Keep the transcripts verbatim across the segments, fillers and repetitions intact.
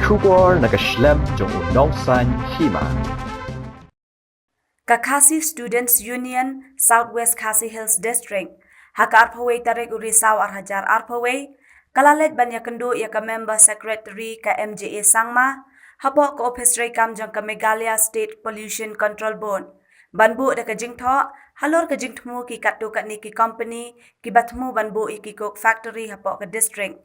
Khubor na ka shlem jong u nongsan hima. Ka Khasi Students Union South West Khasi Hills District, ha ka arphew wei tarik u Risaw ar hajar arphew wei, ka la leit ban ïakynduh ïa ka member secretary ka M J A Sangma hapoh ka ophis treikam jong ka Meghalaya State Pollution Control Board ban buh da ka jingthoh halor ka jingthmu ki katto katne ki company kiba thmu ban buh ïa ki coke factory hapoh ka district,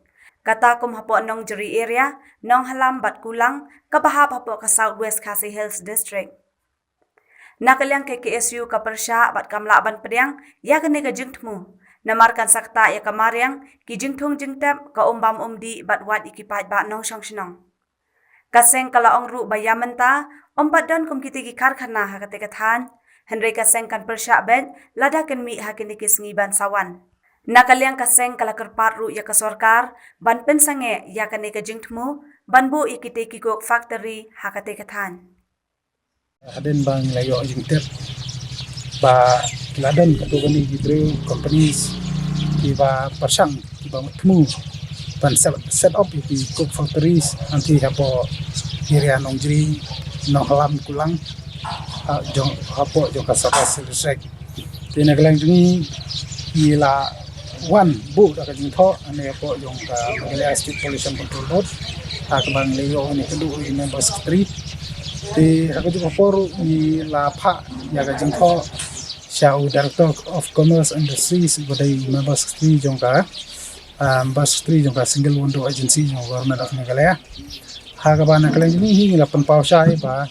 kata kum hapoh Nongjri area, Nonghalam bad Kulang, kaba hap hapoh ka South West Khasi Hills District. Na ka liang ka K S U ka pyrshah bad kam lah ban pdiang ïa kane ka jingthmu, namar kan sa ktah ïa ka mariang, ki jingthung jingtep, ka um bam um dih bad wat ïa ki paidbah nongshong shnong. Ka seng ka la ong ruh ba ïa mynta ym pat don kum kitei ki karkhana ha katei ka thaiñ, hynrei ka seng kan pyrshah beit lada kin mih ha kine ki sngi ban sa wan. Na ka liang ka seng ka la kyrpad ruh ïa ka sorkar ban pynsangeh ïa kane ka jingthmu ban buh ïa kitei ki coke factory ha katei ka thaiñ. Hadien ba ngi la ïoh jingtip ba ki la don katto katne ki briew, companies, kiba pyrshang, kiba thmu ban set, set up ïa ki coke factories hangtei hapoh area Nongjri, Nonghalam, Kulang, ha, jong, hapoh jong ka South West Khasi Hills District. Te na ka liang jong ngi, ngi la wan buh da ka jingthoh, ha, ne hapoh jong ka Meghalaya State Pollution Control Board, ha, kaba ngi la ïoh ne ka duh u member secretary. Te ha kajuh ka por ngi la phah ïa ka jingthoh sha u Director of Commerce and Industries, uba dei member secretary jong ka, ah, member secretary jong ka Single Window Agency jong ka Government of Meghalaya. Ha kaba na ka liang jong ngi hi ngi la pynpaw shai ba,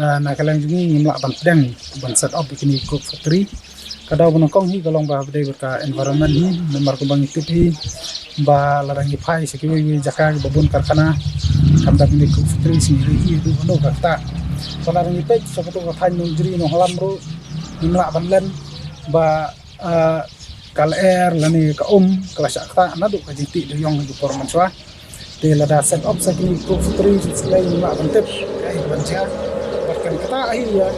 ah, na ka liang jong ngi ngim lah ban pdiang ban set up ïa kine ki coke factory. Ka daw ba nyngkong hi ka long ba ha ba dei bad ka environment hi, namar kumba ngi tip hi ba lada ngi phai sha kiwei kiwei jaka kiba bun karkhana, kam da kine ki coke factory, sngi ri hi haduh haduh ka ktah. Ba lada ngi peit sha kato ka thaiñ Nongjri, Nonghalam ruh ngim lah ban len ba, ah, ka lyer lane ka um ka la shah ktah naduh ka jingtih dewïong ha ki por mynshuwa. Te lada set up sa kine ki coke factory, shisha ngim lah ban tip kaei kaban jia. Bad kan ktah hi ïa,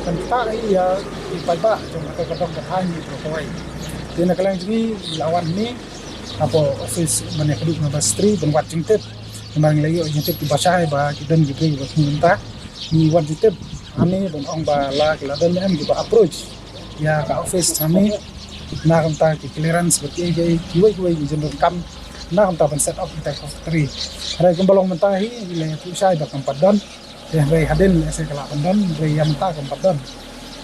kan ktah hi ïa ki paidbah jong kata ka dong ka thaiñ baroh kawei. Te na ka liang jong ngi la wan hangne hapoh office ban ïakynduh bad member secretary ban wad jingtip. Namar ngi la ïoh jingtip kiba shai ba ki don ki briew kiba thmu mynta. Ngi wad jingtip hangne ban ong ba la ki la don ne em kiba approach ïa ka office hangne na ka bynta ki clearance bad kiei kiei, kiwei kiwei ki jingdonkam na ka bynta ban set up ïa ka factory. Hynrei kumba long mynta hi, ngi la ïathuh shai ba kam pat don. Te hynrei hadien lehse ka lah ban don, hynrei ïa mynta kam pat don.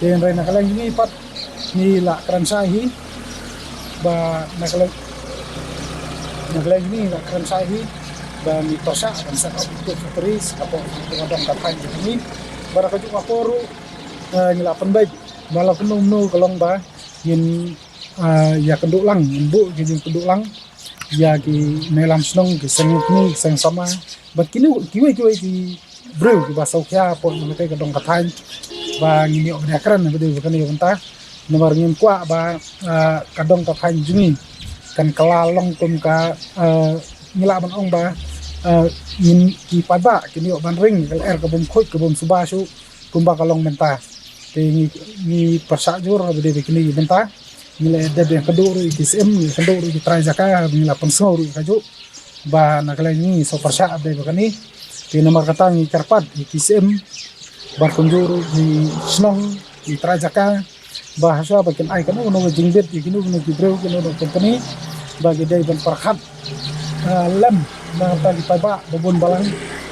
Te hynrei na ka liang jong ngi pat ngi la kren shai hi ba na ka liang, na ka liang jong ngi la kren shai hi ba ngi pyrshah ban set up ïa ka factory sha ka por ka dong ka thaiñ jong ngi. Bad ha kajuh ka por ruh, eh, ngi la pynbeit ba la kumno kumno ka long ba ngin, ah, ïakynduh lang, ngin buh ki jingkynduh lang ïa ki nongïalam shnong, ki seng kmie, ki seng samla bad kino kiwei kiwei ki briew kiba sngewkhia hapoh jong katei ka dong ka thaiñ ba ngin ïoh ban ïakren ha ba dei ba kane ka bynta. Namar ngim kwah ba, ah, ka dong ka thaiñ jong ngi kan kylla long kum ka, ah, ngi lah ban ong ba, ah, ngin, ki paidbah kin ïoh ban ring ka lyer ka bym khuid ka bym suba shuh kumba ka long mynta. Te ngi, ngi pyrshah jur ha ba dei ba kine ki bynta. Ngi la dep ïakynduh ruh ïa ki syiem, ïakynduh ruh ïa ki trai jaka, ngi la pynsngew ruh ïa kajuh ba na ka liang ngi sngewpyrshah ha ba dei ba kane. Te namar kata ngi kyrpad ïa ki syiem bad kumjuh ruh ki shnong, ki trai jaka, ba hashwa ba kin ai kano kano ka jingbit ïa kino kino ki briew, kino kino ki company ba ki dei ban pyrkhat, ah, lem na ka bynta ki paidbah ba bun balang,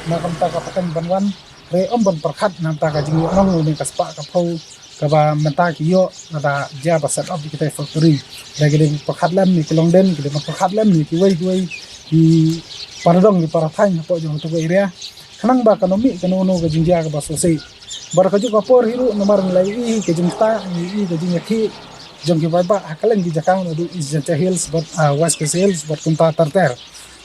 na ka bynta ka pateng ban wan. Hynrei ym ban pyrkhat na ka bynta ka jingïohnong lane ka spah ka phew kaba mynta ki ïoh lada jia ba set up ïa katei factory. Hynrei ki dei ban pyrkhat lem ïa ki longdien, ki dei ban pyrkhat lem ïa kiwei kiwei ki para dong, ki para thaiñ hapoh jong kato ka area, khnang ba kan ym mih kano kano ka jingjia kaba sngewsih. Bad ha kajuh ka por hi ruh namar ngi la ïohi ka jingktah, ngi ïohi ka jingïakhih jong ki paidbah ha kylleng ki jaka naduh East Jaintia Hills bad, ah, West Khasi Hills bad kumta ter ter.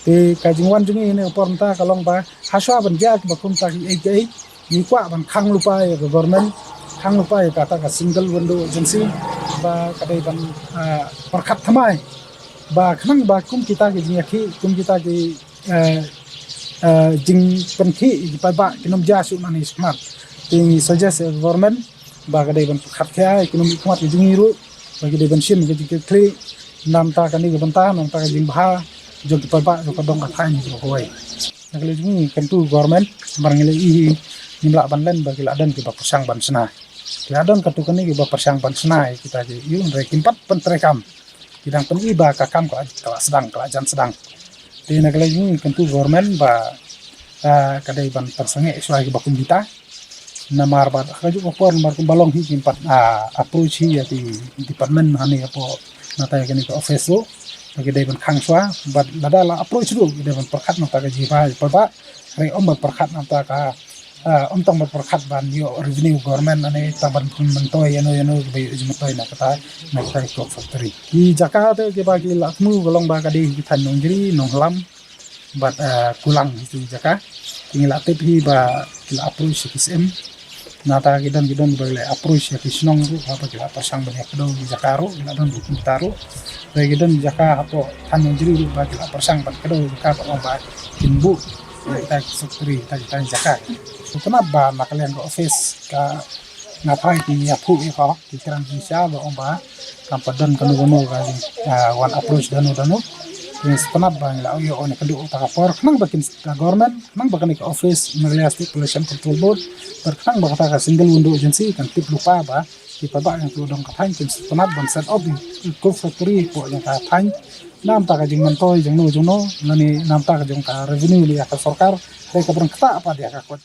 Te ka jingwan jong ngi ha kane ka por mynta ka long ba hashwa ban jia kiba kumta kiei kiei, ngi kwah ban khang lypa ïa ka government, khang lypa ïa kata ka single window agency ba ka dei ban, ah, pyrkhat thymmai ba khnang ba kum kita ki jingïakhih, kum kita ki, ah, ah, jingpynkhih ïa ki paidbah kin ym jia shuh nangne shakhmat. Te ngi suggest ïa ka government ba ka dei ban pyrkhat khia ïa ki nongmihkhmat ka jong ngi ruh ba ki dei ban shim ka jingkitkhlieh na ka bynta kane ka bynta, na ka bynta ka jingbha jong ki paidbah jong ka dong ka thaiñ jong kawei. Na ka liang jong ngi kyntu government, namar ngi la ïohi hi, ngim lah ban len ba ki la don kiba pyrshang ban shna. Ki la don katto katne kiba pyrshang ban shna ïa kita ki ïoh, hynrei kim pat pyntreikam. Ki dang pyni ba ka kam ka la, ka la sdang, ka la jan sdang. Te na ka liang jong ngi kyntu government ba, ah, ka dei ban pynsangeh shuwa ïa kiba kum kita. Namar ba ha kajuh ka por namar kumba long hi kim pat, ah, approach hi ïa ki department hangne hapoh nangta ïa kane ka office ruh. Ba ki dei ban khang shuwa, bad lada la approach ruh ki dei ban pyrkhat nangta ka jingïabha ïa paidbah. Hynrei ym ban pyrkhat nangta ka, ah, ym tang ban pyrkhat ban ïoh revenue government, hangne tang ban myntoi ïano ïano kiba ïoh jingmyntoi na kata, na kata ka coke factory. Ki jaka te kiba ki la thmu ka long ba ka dei ki thaiñ Nongjri, Nonghylam bad, ah, Kulang, hi ki jaka. Te ngi la tip hi ba ki la approach ïa ki syiem. Nangta ki don, ki don ba ki la approach ïa ki shnong ruh ba ki la pyrshang ban ïa kdew ki jaka ruh, ki la don ruh ki mita ruh. Te ki don jaka hapoh thaiñ Nongjri ruh ba ki la pyrshang ban kdew jaka, ba ong ba kin buh ïa kita ki factory, kita, kita ki jaka. Sngewtynnat ba na ka liang ka office ka, nga tharai ki ïaphuh ïa ka hok, ki kren jingshisha ba ong ba kam pat don kano kano ka jing, ah, wan approach dano dano. Te sngewtynnat ba ngi la ïoh ïa kane ka por khnang ba kin, ka government, khnang ba kane ka office Meghalaya State Pollution Control Board, bad khnang ba kata ka single window agency kan tip lypa ba ki paidbah jong ki dong ka thaiñ kin sngewtynnat ban set up ïa ka coke factory hapoh jong ka thaiñ. Namar ka jingmyntoi jongno jongno, lane namar ka jong ka revenue ïa ka sorkar, hynrei ka ban ktah pat ïa ka kot.